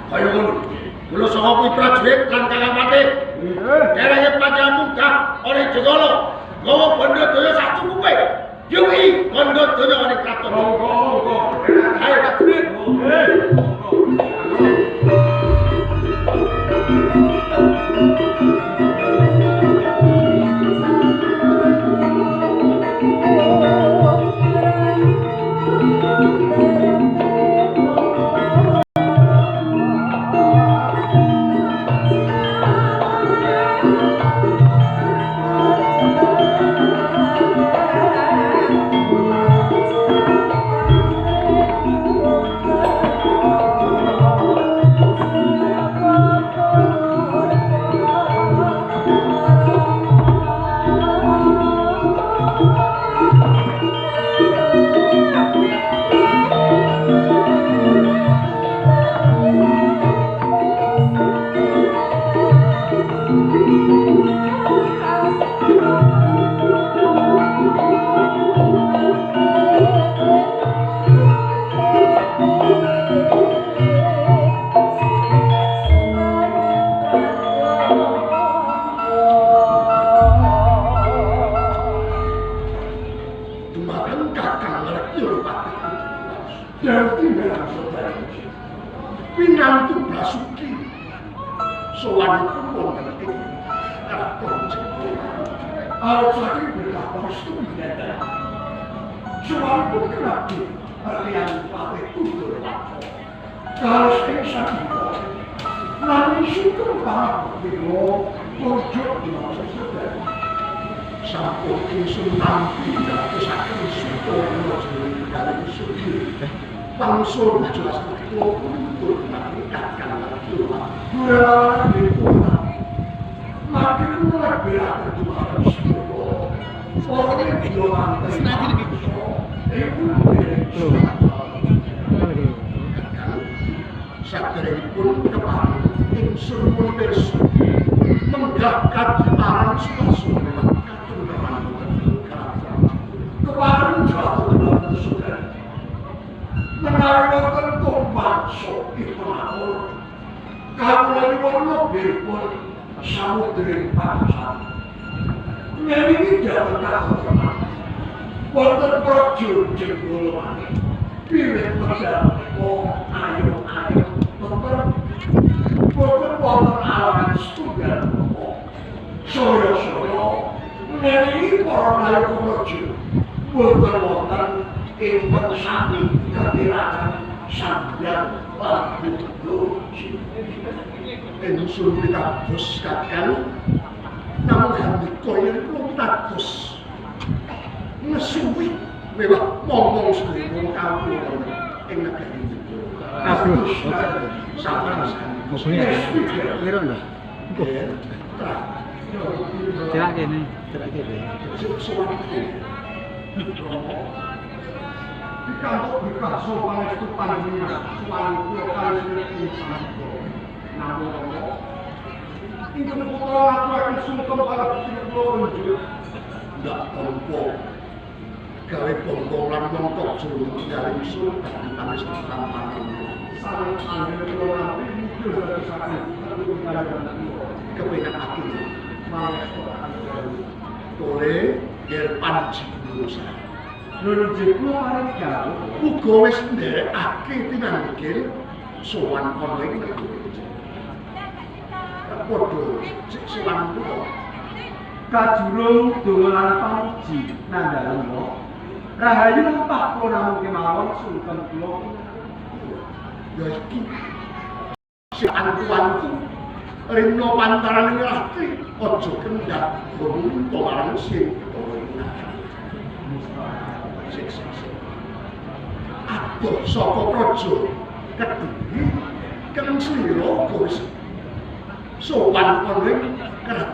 Kaya ngono. Kula saka kuwi prajurit lan Kakang Patih. Derenge panjenengan munggah ana ing Jenggala, gawa bandha daya sak cukupe. Yuwi bandha daya ana ing kraton. Monggo, monggo. Ayo prajurit. Pinantu Basuki sowanipun wonten ing kraton Jenggala. Arep saking berkah pangestu pinanten. Sowanipun kerabdi Aryan Patih Kudurwata. Kados ing sakiwa nanging sugeng pangabekti kunjuk dinten sedaya. Sampun ingsun tampi datosaken suta jroning dalem sugih. Pangsul jelas kula kuntur dumateng Kakang Arjuna. Mati kula beratur dumateng sedaya. Para dewa Kakang saderengipun kepareng ingsun pun pirsa menggah kadiparan Sutasoma katunggalan wonten ing kraton. Kepareng jatuh dumateng sedaya. Menawi wonten tumbangsa ipun atur kawulanipun lebihipun samudring bangsa. Ngelingi dhateng kahoteman wonten praja Jenggala wiwit medal menika ayo-ayo tentrem boten wonten alangan setunggal menapa. Saya-saya ngelingi para nayaka praja boten wonten ingkang sami ketirakan sandang lan bojo. Ingsun pitados Kakang namung handika yen kula pitados ngesuwi mewah momong sedaya kawula ing negari Jenggala. Aduh. Sampun Piro lho? Cerak kene, cerak kene. Pikantuk berkah pangestu panjenengan suwani kula kalih ing sampun. Namung ingkang putra ngaturaken sungkem palebet kula kunjuk. Ndak tampa gawe bongkong lan mongkok jroning dalem ingsun dadi pangestu panjenengan. Sareng anggene kula nampi mugi dadosaken kula Kepenakake mangestu akan tole ger panji gunung. Nuwun kula paring dawuh uga wis nderekake tinanggil sowan ana ing negara. Padha sik sowan kula. Kajurung donga lan pamuji nandhang rahayu lampah kula namung kemawon sungkem kula. Ya iki sik antu-antu rina pantarane ngrasti aja kendhak nggon marang sing ketara ing. Adoh saka praja Kediri keng slira uga wis sowan ana ing kraton.